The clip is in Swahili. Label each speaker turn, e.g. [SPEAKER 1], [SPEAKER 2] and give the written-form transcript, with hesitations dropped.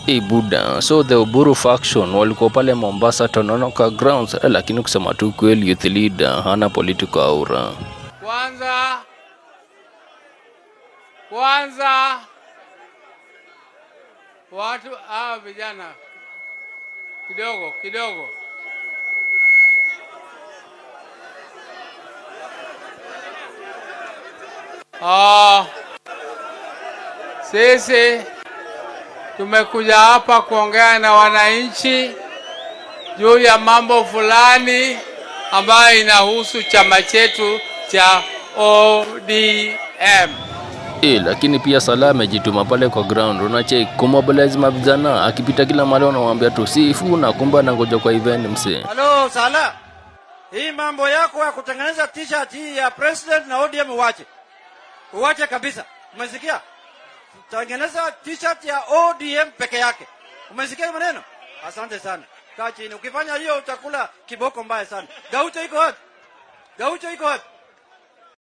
[SPEAKER 1] Hey buda, so the Oburu faction walikuwa pale Mombasa Tononoka grounds, lakini kusema tu kweli youth leader hana political aura.
[SPEAKER 2] Kwanza watu hawa vijana kidogo kidogo, sisi tumekuja hapa kuongea na wananchi juu ya mambo fulani ambayo inahusu chama chetu cha ODM.
[SPEAKER 1] Lakini pia Salah amejituma pale kwa ground, unacheki kumobilize mavijana, akipita kila mahali anawaambia tu Sifuna, kumbe anangoja kwa event msee.
[SPEAKER 3] Halo Sala, hii mambo yako ya kutengeneza t-shirt hii ya president na ODM uwache, uwache kabisa. Umesikia? Tengeneza t-shirt ya ODM peke yake. Umesikia hiyo maneno? Asante sana. Kaa chini. Ukifanya hiyo utakula kiboko mbaya sana. Gaucho iko wapi? Gaucho iko wapi?